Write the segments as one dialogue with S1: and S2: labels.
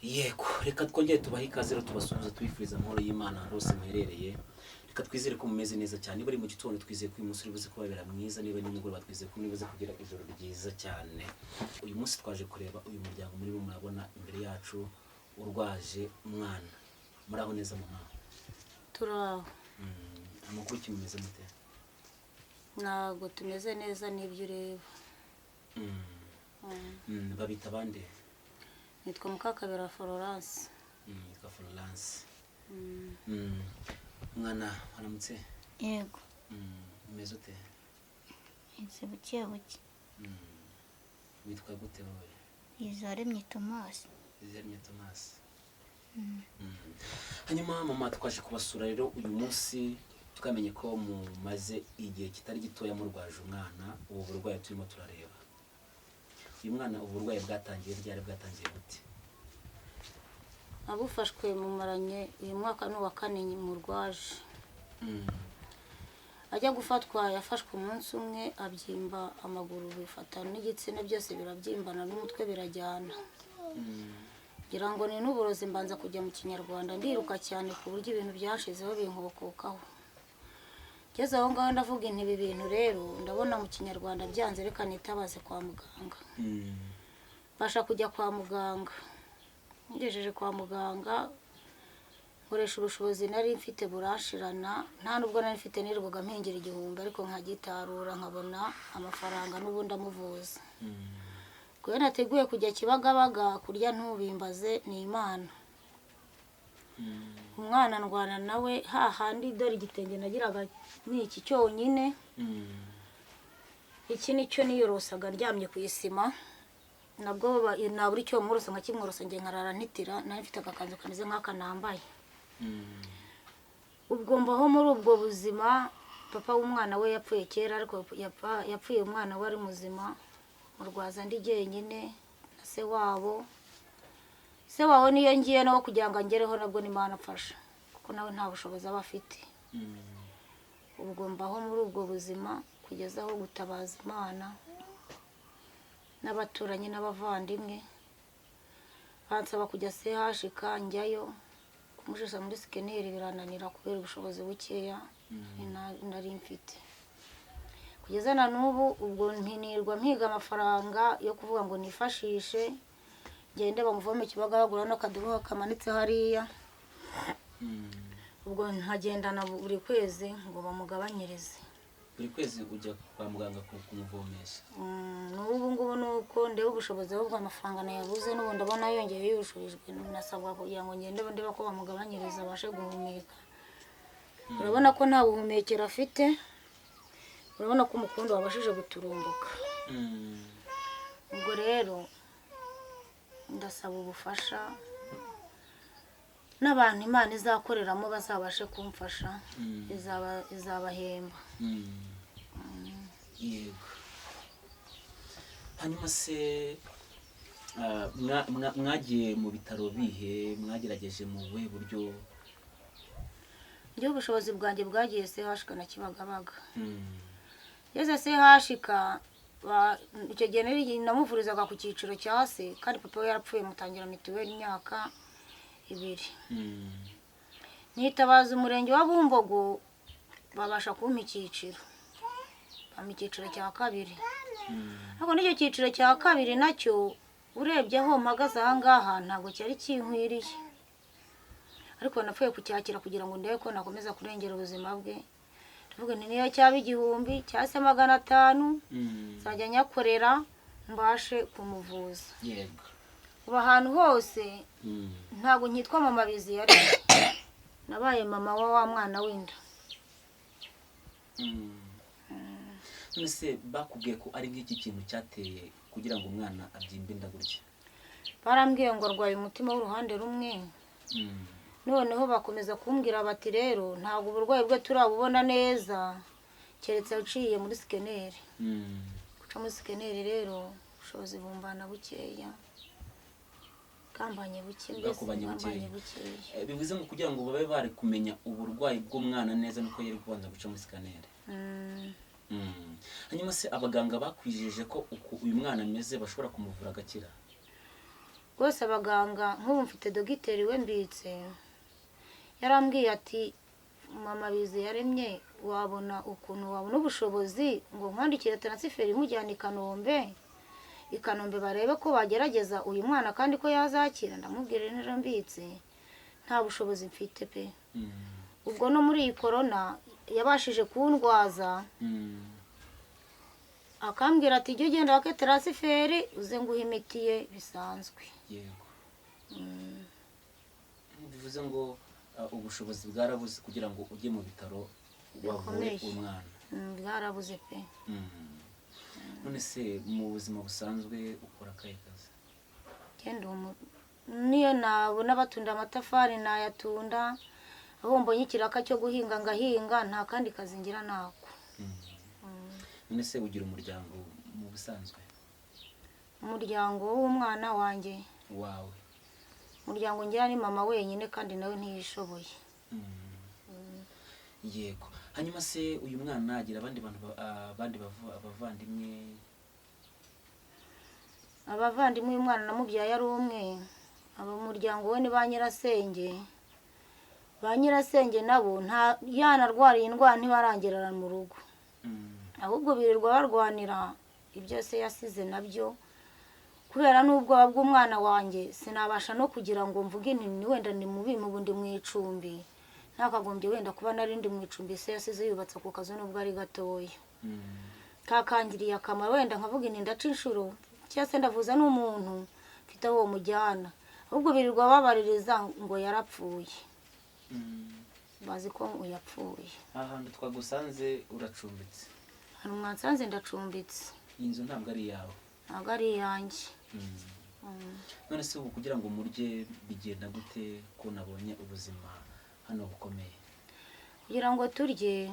S1: Yego, reka twongere tubahe ikaze rero, tubasuhuza, tubifuriza amahoro y'Imana ahantu hose muherereye. Reka twizere ko mumeze neza cyane. Niba ari mu gitondo, twizeye ko uyu munsi uri buze kubabera mwiza. Niba ari nimugoroba, twizeye ko muri buze kugira ijoro ryiza cyane. Uyu munsi twaje kureba uyu muryango muri bo murabona imbere yacu urwaje umwana. Muraho neza, mama?
S2: Turaho.
S1: Amakuru ki? Mumeze mute?
S2: Ntabwo tumeze neza n'ibyo ureba.
S1: Babita bande?
S2: Nitwa Mukakabera Florence.
S1: Yitwa Florence. Mwana, waramutse?
S3: Yego.
S1: Umeze ute?
S3: Nzi buke buke.
S1: Witwa gute wowe?
S3: Izaremye Tomasi.
S1: Izaremye Thomas. Hanyuma mama, twaje kubasura rero uyu munsi, twamenye ko mumaze igihe kitari gitoya murwaje umwana ubu burwayi turimo turareba. Uyu mwana, ubu burwayi bwatangiye ryari? Bwatangiye gute?
S2: Abufashwe mumaranye uyu mwaka ni uwa kane murwaje. Ajya gufatwa, yafashwe umunsi umwe, abyimba amaguru, bifata n'igitsina, byose birabyimbana, n'umutwe birajyana. Ngira ngo ni n'uburozi, mbanza kujya mu kinyarwanda, ndiruka cyane ku buryo ibintu byashizeho binkokokaho. Ngeze aho ngaho ndavuga inti: "Ibi bintu rero ndabona mu kinyarwanda byanze, reka nitabaze kwa muganga." Mbasha kujya kwa muganga. Ngejeje kwa muganga, nkoresha ubushobozi nari mfite buranshirana. Nta nubwo nari mfite, nirirwaga mpingira 1000, ariko nkagitarura nkabona amafaranga n'ubundi amuvuza. Ubwo iyo nateguye kujya Kibagabaga kurya ntubimbaze, ni Imana. Umwana ndwana nawe hahandi. Dore igitenge nagiraga ni iki cyonyine. Iki nicyo niyorosaga ndyamye ku isima. Nabwo nabura icyo mworosa nkakimworosa, njye nkarara ntitira. Nari mfite agakanzu kameze nk'aka nambaye. Ubwo mbaho muri ubwo buzima. Papa w'umwana we yapfuye kera, ariko yapfuye umwana we ari muzima. Murwaza ndi jyenyine na se wabo. Se wabo niyo ngiye nawe kugira ngo angereho, nabwo ni Imana afasha, kuko nawe nta bushobozi aba afite. Ubwo mbaho muri ubwo buzima kugeza aho gutabaza Imana n'abaturanyi n'abavandimwe, bansaba kujya CHK, njyayo kumushesha muri scanner, birananira kubera ubushobozi bukeya nari mfite kugeza na n'ubu. Ubwo ntinirwa mpiga amafaranga yo kuvuga ngo nifashishe ngende bamuvome Kibagabaga n'akaduha kamanitse hariya. Ubwo nkagendana buri kwezi ngo bamugabanyirize.
S1: Buri kwezi ujya kwa muganga kumuvomesha?
S2: N'ubu ngubu ni uko ndeba ubushobozi, ahubwo amafaranga nayabuze. N'ubu ndabona yongeye yushujwe, nasabwa kugira ngo ngende ndeba ko bamugabanyiriza abashe guhumeka. Urabona ko nta buhumekero afite, urabona ko umukondo wabashije guturumbuka. Ubwo rero ndasaba ubufasha n'abantu Imana izakoreramo bazabashe kumfasha. Izabahemba.
S1: Yego. Hanyuma se mwagiye mu bitaro bihe? Mwagerageje mu buhe buryo?
S2: Njyewe ubushobozi bwanjye bwagiye CHK na Kibagabaga. Ngeze CHK, icyo gihe nari namuvurizaga ku cyiciro cya se, kandi papa we yarapfuye, mutangira mituweli imyaka 2. Nitabaza umurenge wa Bumbogo, babasha kumpa icyiciro, bampa icyiciro cya kabiri. Ariko n'icyo cyiciro cya kabiri nacyo, urebye aho mpagaze aha ngaha, ntabwo cyari kinkwiriye, ariko napfuye kucyakira kugira ngo ndebe ko nakomeza kurengera ubuzima bwe. Ndavuga nti: "Niyo cyaba 1000 cyangwa se 500, nzajya nyakorera mbashe kumuvuza." Ubu ahantu hose ntabwo nkitwa mama Biziyaremye, nabaye mama wa mwana w'inda.
S1: None se bakubwiye ko ari nk'iki kintu cyateye kugira ngo umwana abyimbe inda gutya?
S2: Barambwiye ngo arwaye umutima w'uruhande rumwe. Noneho bakomeza kumbwira bati: "Rero ntabwo uburwayi bwe turabubona neza, keretse uciye muri scanner." Guca muri scanner rero, ubushobozi bumbana bukeya, bwambanye buke mbese.
S1: Bwakubanye
S2: Bwambanye
S1: bukeya.
S2: bukeya.
S1: Bivuze ngo kugira ngo babe bari kumenya uburwayi bw'umwana neza, nuko yari kubanza guca muri scanner. Hanyuma se abaganga bakwijeje ko uku uyu mwana ameze bashobora kumuvura agakira?
S2: Rwose abaganga, nk'ubu mfite dogiteri we mbitse, yarambwiye ati: "Mama Biziyaremye, wabona ukuntu wabona ubushobozi ngo nkwandikire transfert imujyana i Kanombe, i Kanombe barebe ko bagerageza uyu mwana kandi ko yazakira." Ndamubwira rero mbitse nta bushobozi mfite pe. Ubwo no muri iyi korona yabashije kundwaza, akambwira ati: "Jya ugenda wake transfert uze nguhe imiti ye bisanzwe."
S1: Yego, bivuze ngo ubushobozi bwarabuze kugira ngo ujye mu bitaro bavure
S2: Bikomeye.
S1: umwana.
S2: Bwarabuze pe.
S1: None se mu buzima busanzwe ukora akahe kazi?
S2: Genda niyo nabona batunda amatafari nayatunda, aho mbonye ikiraka cyo guhinga ngahinga, nta kandi kazi ngira nako.
S1: None se ugira umuryango mu busanzwe?
S2: Umuryango w'umwana wanjye?
S1: Wawe.
S2: Umuryango ngira ni mama wenyine, kandi nawe ntiyishoboye.
S1: Yego, hanyuma se uyu mwana agira abandi bantu abandi abavandimwe?
S2: Abavandimwe, uyu mwana namubyaye ari umwe. Abo muryango we ni ba nyirasenge. Ba nyirasenge nabo nta yanarwariye indwara ntibarangerera mu rugo. Ahubwo birirwa barwanira ibyo se yasize nabyo. Kubera n'ubwoba bw'umwana wanjye, sinabasha no kugira ngo mvuge nti ni wenda ni mubi mubu ndi mu icumbi. Ntakagombye wenda kuba nari ndi mu icumbi se yasize yubatse ku kazu nubwo ari gatoya, kakangiriye akamaro, wenda nkavuga nti ndaca inshuro cyangwa se ndavuza n'umuntu mfite aho mujyana. Ahubwo birirwa babaririza ngo yarapfuye. Bazi ko ngo yapfuye.
S1: Aha hantu twagusanze uracumbitse?
S2: Hano mwansanze ndacumbitse.
S1: Iyi nzu ntabwo ari iyawe?
S2: Ntabwo ari iyanjye.
S1: None se ubu kugira ngo murye bigenda gute, ko nabonye ubuzima hano bukomeye?
S2: Kugira ngo turye,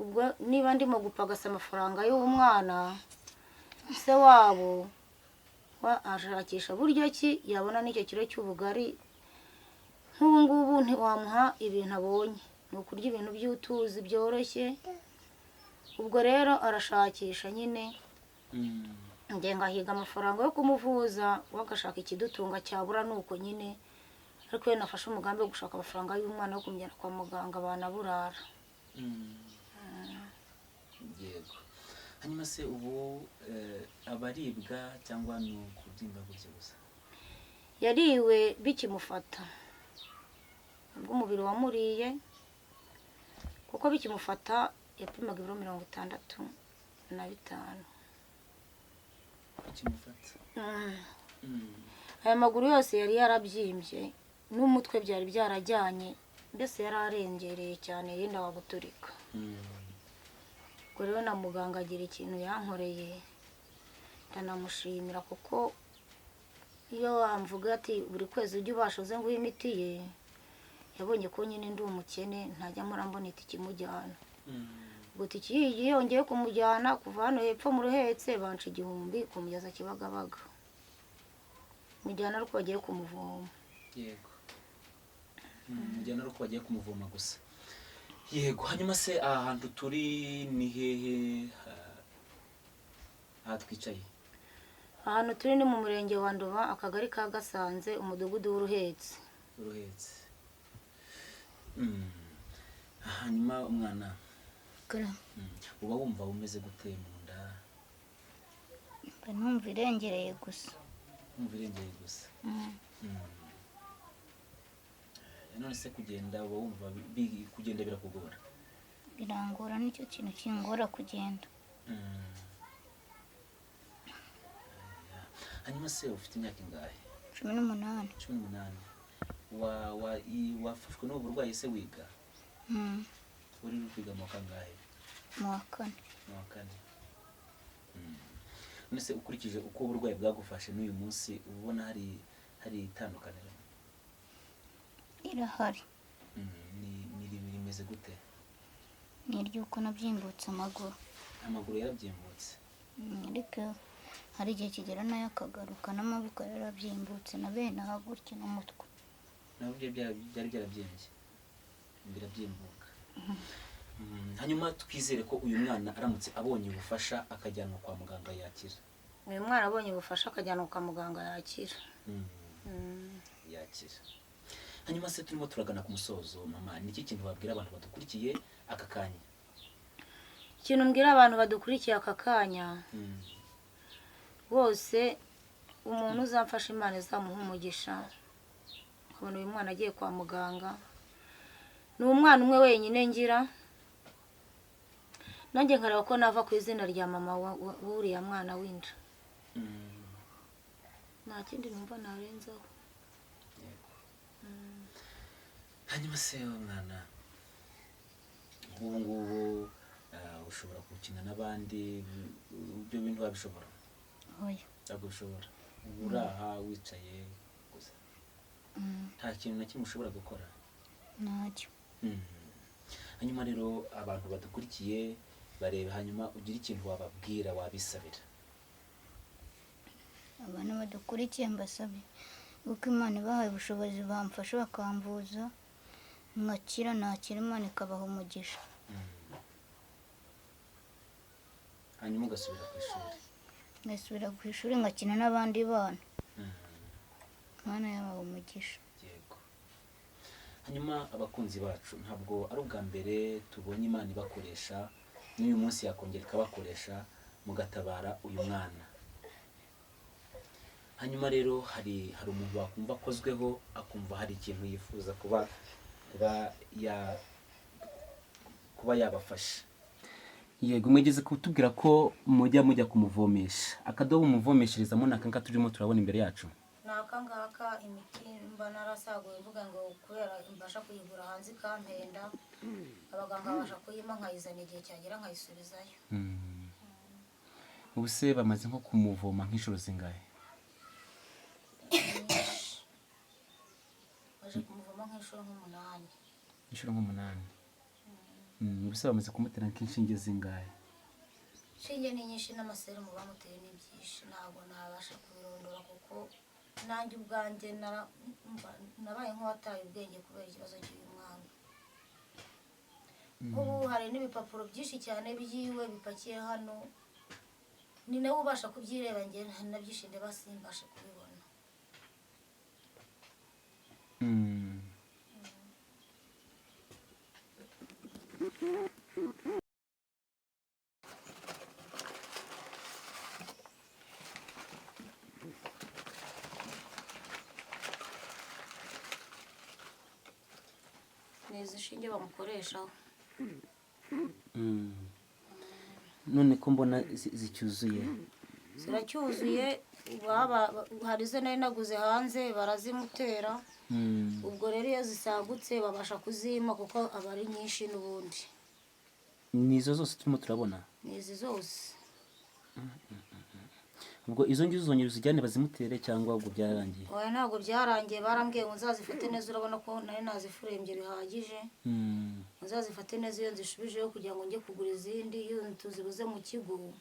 S2: ubwo niba ndimo gupagasa amafaranga y'umwana, se wabo wa ashakisha buryo ki yabona n'icyo kiro cy'ubugari. Nk'ubu ngubu ntiwamuha ibintu abonye, ni ukurya ibintu by'utuzi byoroshye. Ubwo rero arashakisha nyine, njye ngahiga amafaranga yo kumuvuza, we agashaka ikidutunga, cyabura ni uko nyine. Ariko iyo nafashe umugambi wo gushaka amafaranga y'umwana wo kumujyana kwa muganga, banaburara.
S1: Yego, hanyuma se ubu abaribwa cyangwa ni ukubyimba gutya gusa?
S2: Yariwe bikimufata, ubwo umubiri wamuriye, kuko bikimufata yapimaga ibiro 65.
S1: Bikimufata?
S2: Aya maguru yose yari yarabyimbye n'umutwe byari byarajyanye, mbese yari arengereye cyane, yendaga guturika. Ubwo rero na muganga agira ikintu yankoreye, ndanamushimira, kuko iyo wamvuga ati buri kwezi ujye ubasha uze nguhe imiti ye, yabonye ko nyine ndi umukene, ntajya mpora mbona itike imujyana. Ubwo itike iyo yongeye kumujyana kuva hano hepfo mu Ruhetse, banca 1000 kumugeza Kibagabaga, mujyana ariko bagiye kumuvoma.
S1: Yego, mujyana ari uko bagiye kumuvoma gusa. Yego, hanyuma se aha hantu turi ni hehe, aha twicaye?
S2: Ahantu turi ni mu murenge wa Nduba, akagari ka Gasanze, umudugudu w'Uruhetse.
S1: Uruhetse. Hanyuma umwana,
S3: Karame.
S1: Uba wumva umeze gute mu nda?
S3: Mba numva irengereye gusa.
S1: Wumva irengeye gusa? None se kugenda uba wumva kugenda birakugora?
S3: Birangora, nicyo kintu kingora kugenda.
S1: Hanyuma se ufite imyaka ingahe?
S3: 18.
S1: 18. Wafashwe n'ubu burwayi se wiga?
S3: Mm.
S1: Uri kwiga mu wa kangahe?
S3: Mu wa kane.
S1: Mu wa kane. None se ukurikije uko uburwayi bwagufashe n'uyu munsi, uba ubona hari itandukaniro?
S3: Irahari.
S1: Ni rimeze gute?
S3: Ni iry'uko nabyimbutse amaguru.
S1: Amaguru yarabyimbutse?
S3: Ariko hari igihe kigera nayo akagaruka, n'amaboko yarabyimbutse na bene aha gutya n'umutwe.
S1: Nabyo byari byarabyimbye birabyimbuka. Hanyuma twizere ko uyu mwana aramutse abonye ubufasha akajyanwa kwa muganga yakira?
S2: Uyu mwana abonye ubufasha akajyanwa kwa muganga yakira.
S1: Yakira. Hanyuma se turimo turagana ku musozo, mama, ni iki kintu wabwira abantu badukurikiye aka kanya?
S2: Ikintu mbwira abantu badukurikiye aka kanya, bose, umuntu uzamfasha, Imana izamuha umugisha. Nkabona uyu mwana agiye kwa muganga, ni umwana umwe wenyine ngira, nanjye nkareba ko nava ku izina rya mama w'uriya mwana w'inda. Nta kindi numva narenzaho.
S1: Yego. Hanyuma se mwana, nk'ubu ngubu ushobora gukina n'abandi? Ibyo bintu wabishobora?
S3: Oya.
S1: Ntabwo bishobora. Ubu uri aha wicaye gusa, nta kintu na kimwe ushobora gukora?
S3: Ntacyo.
S1: Hanyuma rero abantu badukurikiye bareba, hanyuma ugire ikintu wababwira, wabisabira.
S3: Abantu badukurikiye, mbasabye kuko Imana ibahaye ubushobozi bamfasha bakamvuza nkakira, nakira Imana ikabaha umugisha.
S1: Hanyuma ugasubira ku ishuri.
S3: Ngasubira ku ishuri, ngakina n'abandi bana. Imana yabaha umugisha.
S1: Yego. Hanyuma abakunzi bacu, ntabwo ari ubwa mbere tubonye Imana ibakoresha, n'uyu munsi yakongera ikabakoresha mugatabara uyu mwana. Hanyuma rero hari umuntu wakumva akozweho, akumva hari ikintu yifuza kuba yabafasha. Yego, mwigeze kutubwira ko mujya kumuvomesha. Akadobo mumuvomesherezamo ni aka ngaka turimo turabona imbere yacu?
S2: Ni aka ngaka. Imiti mba narasaguye, mvuga ngo kubera mbasha kuyigura hanze ikampenda, abaganga babasha kuyima, nkayizana, igihe cyagera nkayisubizayo.
S1: Ubu se bamaze nko kumuvoma nk'inshuro zingahe?
S2: Nyinshi. Baje kumuvoma nk'inshuro nk'umunani.
S1: Inshuro nk'umunani. Ubu se bamaze kumutera nk'inshinge zingahe?
S2: Inshinge ni nyinshi, n'amaserumu bamuteye ni byinshi. Ntabwo nabasha kubirondora kuko nanjye ubwanjye nabaye nk'uwataye ubwenge kubera ikibazo cy'uyu mwana. Nk'ubu hari n'ibipapuro byinshi cyane byiwe bipakiye hano, ni nawe ubasha kubyireba, njye nabyinshi ndeba simbashe kubibona. Ni izi nshinge bamukoreshaho.
S1: None ko mbona zicyuzuye?
S2: Ziracyuzuye. Hari izo nari naguze hanze, barazimutera. Ubwo rero iyo zisagutse babasha kuzima kuko aba ari nyinshi n'ubundi.
S1: Ni izo zose turimo turabona?
S2: Ni izi zose.
S1: Ubwo izo ngizo uzongera uzijyane bazimutere, cyangwa ubwo byararangiye?
S2: Oya, ntabwo byarangiye. Barambwiye ngo nzazifate neza. Urabona ko nari nazifurembye bihagije. Nzazifate neza iyo nzishubijeho kugira ngo njye kugura izindi. Iyo tuzibuze mu kigo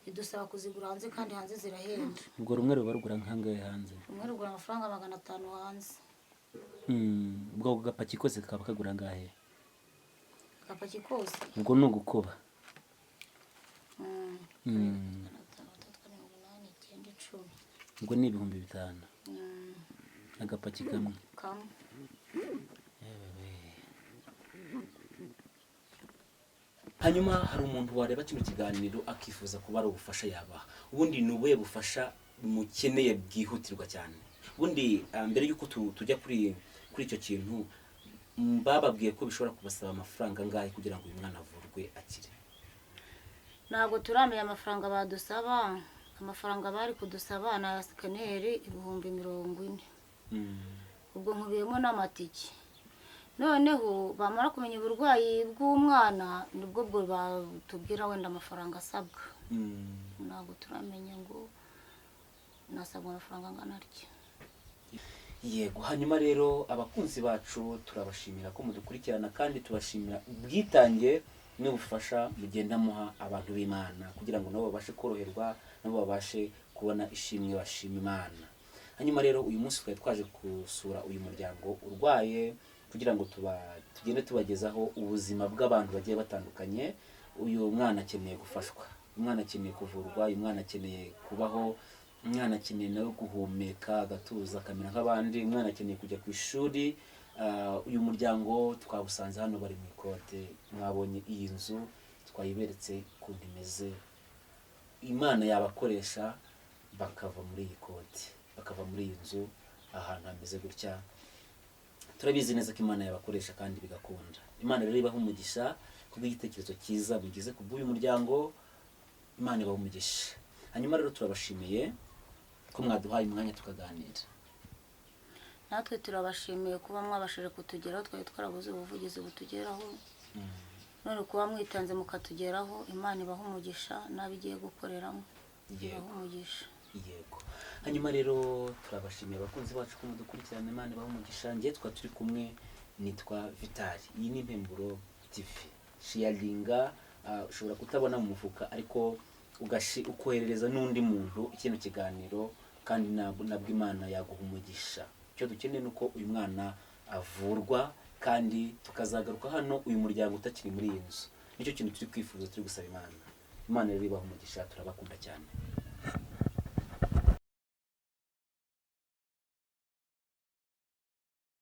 S2: bidusaba kuzigura hanze, kandi hanze zirahenda.
S1: Ubwo rumwe ruba rugura nk'angahe hanze?
S2: Rumwe rugura amafaranga 500 hanze.
S1: Ubwo ako gapaki kose kaba kagura angahe?
S2: Agapaki kose?
S1: Ubwo ni ugukuba.
S2: 5, 3, 8, 9, 10.
S1: Ubwo ni 5000. Agapaki kamwe?
S2: Kamwe.
S1: Yewe. Hanyuma hari umuntu wareba kino kiganiro akifuza kuba ari ubufasha yabaha. Ubundi ni ubuhe bufasha mukeneye bwihutirwa cyane? Ubundi mbere y'uko tujya kuri icyo kintu, bababwiye ko bishobora kubasaba amafaranga angahe kugira ngo uyu mwana avurwe akire?
S2: Ntabwo turamenya amafaranga badusaba. Amafaranga bari kudusaba ni aya scanner, 40,000. Ubwo nkubiyemo n'amatike. Noneho bamara kumenya uburwayi bw'umwana, nibwo bwo batubwira wenda amafaranga asabwa. Ntabwo turamenya ngo nasabwa amafaranga angana atya.
S1: Yego. Hanyuma rero abakunzi bacu, turabashimira ko mudukurikirana, kandi tubashimira ubwitange n'ubufasha mugenda muha abantu b'Imana kugira ngo nabo babashe koroherwa, nabo babashe kubona ishimwe bashima Imana. Hanyuma rero uyu munsi twari twaje gusura uyu muryango urwaye kugira ngo tugende tubagezaho ubuzima bw'abantu bagiye batandukanye. Uyu mwana akeneye gufashwa, uyu mwana akeneye kuvurwa, uyu mwana akeneye kubaho. Umwana akeneye nawe guhumeka, agatuza, akamera nk'abandi. Umwana akeneye kujya ku ishuri. Uyu muryango twawusanze hano bari mu ikote. Mwabonye iyi nzu, twayiberetse ukuntu imeze. Imana yabakoresha bakava muri iyi kote, bakava muri iyi nzu ahantu hameze gutya. Turabizi neza ko Imana yabakoresha kandi bigakunda. Imana rero ibaha umugisha kubw'igitekerezo cyiza mugize ku bw'uyu muryango. Imana ibaha umugisha. Hanyuma rero turabashimiye ko mwaduhaye umwanya tukaganira.
S2: Natwe turabashimiye kuba mwabashije kutugeraho. Twari twarabuze ubuvugizi butugeraho, none kuba mwitanze mukatugeraho, Imana ibaha umugisha n'abo igiye gukoreramo. Ibahe umugisha.
S1: Yego. Hanyuma rero turabashimiye abakunzi bacu ko mudukurikirana. Imana ibahe umugisha. Njye twa turi kumwe nitwa Vitali, iyi ni Impemburo TV. Sharinga, ushobora kutabona mu mufuka ariko ukoherereza n'undi muntu kino kiganiro, kandi nabwo Imana yaguha umugisha. Icyo dukeneye ni uko uyu mwana avurwa, kandi tukazagaruka hano uyu muryango utakiri muri iyi nzu. Nicyo kintu turi kwifuza, turi gusaba Imana. Imana rero ibaha umugisha, turabakunda cyane.